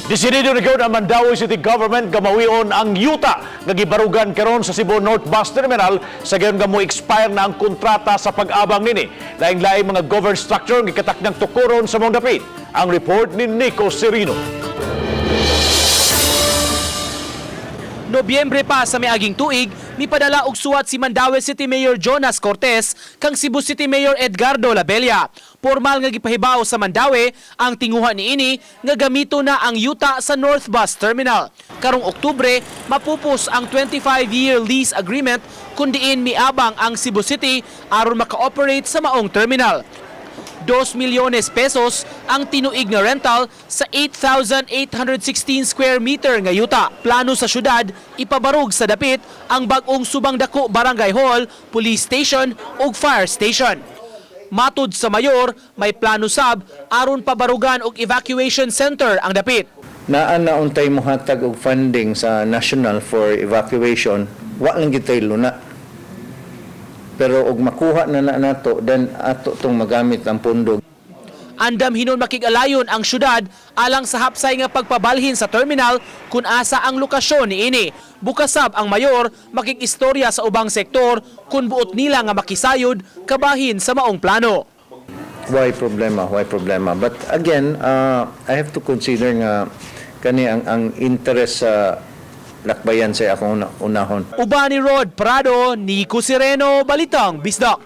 Desidido na gyud ang Mandaue City Government nga mawion ang yuta nga gibarugan karon sa Cebu North Bus Terminal sa gayon nga mo expire na ang kontrata sa pag-abang nini. Laing-laing mga government structure ang gikatakdang tukuron sa maong dapit. Ang report ni Nico Serino. Nobyembre pa sa miaging tuig, mipadala og suwat si Mandaue City Mayor Jonas Cortez kang Cebu City Mayor Edgardo Labella. Formal nga gipahibaw sa Mandaue ang tinguha niini nga gamito na ang yuta sa North Bus Terminal. Karong Oktubre, mapupos ang 25-year lease agreement kun diin miabang ang Cebu City aron maka-operate sa maong terminal. 2 milyones pesos ang tinuig nga rental sa 8,816 square meter nga yuta. Plano sa syudad, ipabarog sa dapit ang bag-ong Subang Dako Barangay Hall, Police Station ug Fire Station. Matud sa mayor, may plano sab aron pabarugan og evacuation center ang dapit. Naa na untay mohatag og funding sa national for evacuation, wa lang gitay luna. Pero og makuha na na nato, then ato tong magamit ang pondo. Andam hinon makig-alayon ang syudad alang sa hapsay nga pagpabalhin sa terminal kung asa ang lokasyon niini. Bukasab ang mayor makig-istorya sa ubang sektor kung buot nila nga makisayod kabahin sa maong plano. Why problema? Why problema? But again, I have to consider nga kani ang interest sa lakbayan sa akong unahon. Uban ni Rod Prado, Nico Sireno, Balitang Bisdak.